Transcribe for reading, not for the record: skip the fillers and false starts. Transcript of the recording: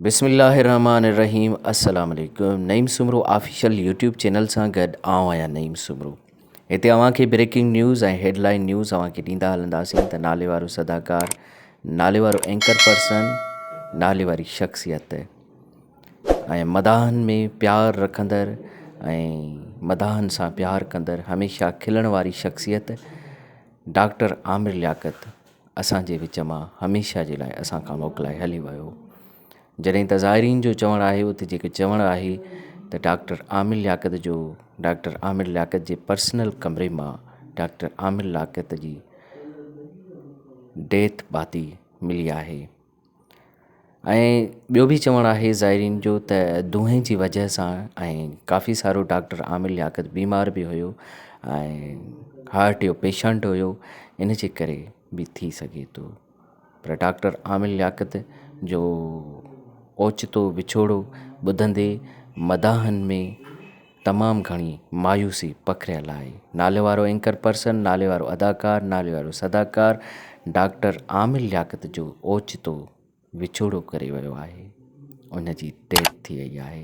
بسم الله الرحمٰن الرحيم السلام عليڪم Naeem Soomro official YouTube channel سان گڏ آئون آهيان نعيم سومرو هتي اوهان کي breaking news ۽ head line news اوهان کي ڏيندا هلنداسين ته نالي وارو صداڪار نالي وارو اينڪر پرسن نالي واري شخصيت ۽ مداحن ۾ پيار رکندڙ ۽ مداحن سان پيار ڪندڙ هميشه کلڻ واري شخصيت ڊاڪٽر عامر لياقت اسان جي وچ مان هميشه جي لاء اسان کان موڪلائي هلي ويو. جڏهن ته زائرين جو چوڻ آهي اتي جيڪي چوڻ آهي ته ڊاڪٽر عامر لياقت جو ڊاڪٽر عامر لياقت جي پرسنل ڪمري مان ڊاڪٽر عامر لياقت جي ڊيٿ باڊي ملي آهي ۽ ٻيو به چوڻ آهي زائرين جو ته دونهين جي وجهه سان ۽ ڪافي سارو ڊاڪٽر عامر لياقت بيمار به هيو ۽ هارٽ جو پيشنٽ هيو ان جي ڪري به ٿي سگهي ٿو پر ڊاڪٽر عامر لياقت جو اوچتو وڇوڙو ٻڌندي مداحن ۾ تمام گهڻي مايوسي پکڙيل آهي. ناليوارو اينڪر پرسن، ناليوارو اداڪار، ناليوارو صداڪار ڊاڪٽر عامر لياقت جو اوچتو وڇوڙو ڪري ويو آهي. ان جي ڊيٿ ٿي وئي آهي.